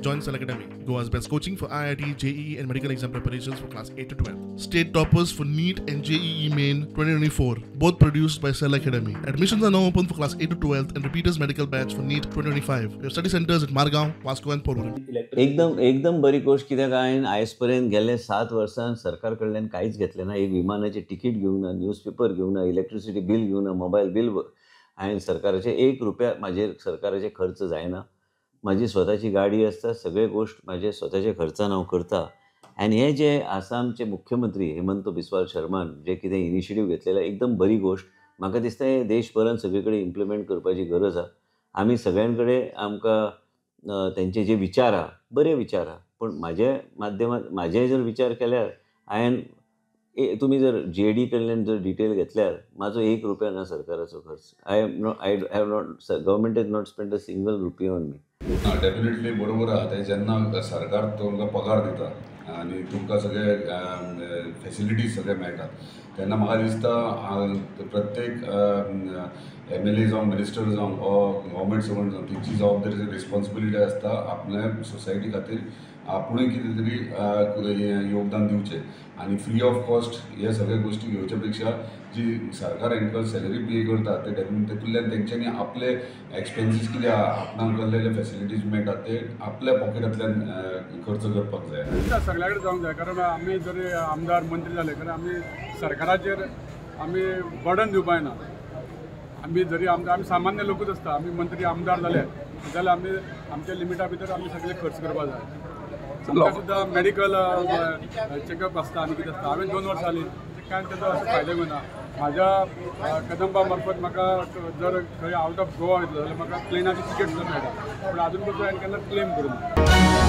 Join Cell Academy, Goa's best coaching for IIT, JEE and medical exam preparations for class 8 to 12. State toppers for NEET and JEE Main 2024, both produced by Cell Academy. Admissions are now open for class 8 to 12 and repeaters medical batch for NEET 2025. We have study centers at Margao, Vasco and Porvorim. एकदम एकदम बरी गोश्ट, कित्याक हांवें आयज पर्यंत गेले 7 वर्सां सरकार कडल्यान कांयच घेतलें ना. एक विमानाचें तिकीट घेवंक ना, न्यूज पेपर घेवंक ना, इलेक्ट्रिसिटी बील घेवंक ना, मोबायल बील. हांवें सरकाराचे एक रुपया म्हाजेर सरकाराचे खर्च जायना. म्हाजी स्वताची गाडी आसता, सगळे गोश्ट म्हाजे स्वताच्या खर्चान हांव करता. आनी हे जे आसामचे मुख्यमंत्री हेमंत बिस्वाल शर्मान जे कितें इनिशिएटीव घेतलेले, एकदम बरी गोश्ट. म्हाका दिसता हे देशभरान सगळे कडेन इम्प्लिमेंट करपाची गरज आसा. आमी सगळ्यां कडेन आमकां तेंचे जे विचार आहा, बरे विचार आहा, पूण म्हाजे माध्यमात म्हाजे जर विचार केल्यार, हांवें तुमी जर जीएडी कडल्यान जर डिटेल घेतल्यार म्हाजो एक रुपया ना सरकाराचो खर्च. I am not I have not government has not spend a single rupee on me. ना, डेफिनेटली बरोबर आहा तें. जेन्ना सरकार तुमकां पगार दिता आनी तुमकां सगळे फेसिलिटीज सगळे मेळटात, तेन्ना म्हाका दिसता प्रत्येक एमएलए जावं, मिनिस्टर जावं वा गव्हर्मेंट सर्वंट जावं, तेंची जबाबदारी, रिस्पॉन्सिबिलिटी आसता आपल्या सोसायटी खातीर आपुणूय कितें तरी योगदान दिवचें. आनी फ्री ऑफ कॉस्ट हे सगळे गोश्टी घेवच्या पेक्षा जी सरकार हांकां सॅलरी पे करता ते डेफिनेटली तेतूंतल्यान तेंच्यांनी आपले एक्सपेन्सीस कितें आहा, आपणाक कसले फेसिलिटीज मेळटात, ते आपल्या पॉकेटांतल्यान खर्च करपाक जाय. सगळ्या कडेन जावंक जाय, कारण आमी जरी आमदार मंत्री जाले, कारण आमी सरकाराचेर आमी बर्डन दिवपा जायना. आमी जरी आमदार, आमी सामान्य लोकूच आसता. आमी मंत्री आमदार जाले जाल्यार आमी आमच्या लिमिटा भितर आमी सगळे खर्च करपाक जाय. आमकां सुद्दां मेडिकल चॅकअप आसता आनी कितें आसता. हांवें 2 वर्सां जालीं कांय तेजो असो फायदो घेवना. म्हाज्या कदंबा मार्फत म्हाका जर खंय आवट ऑफ गोवा वयतलो जाल्यार म्हाका प्लेनाची तिकेट सुद्दां मेळटा, पूण आजून पसून हांवें केन्ना क्लेम करूंक ना.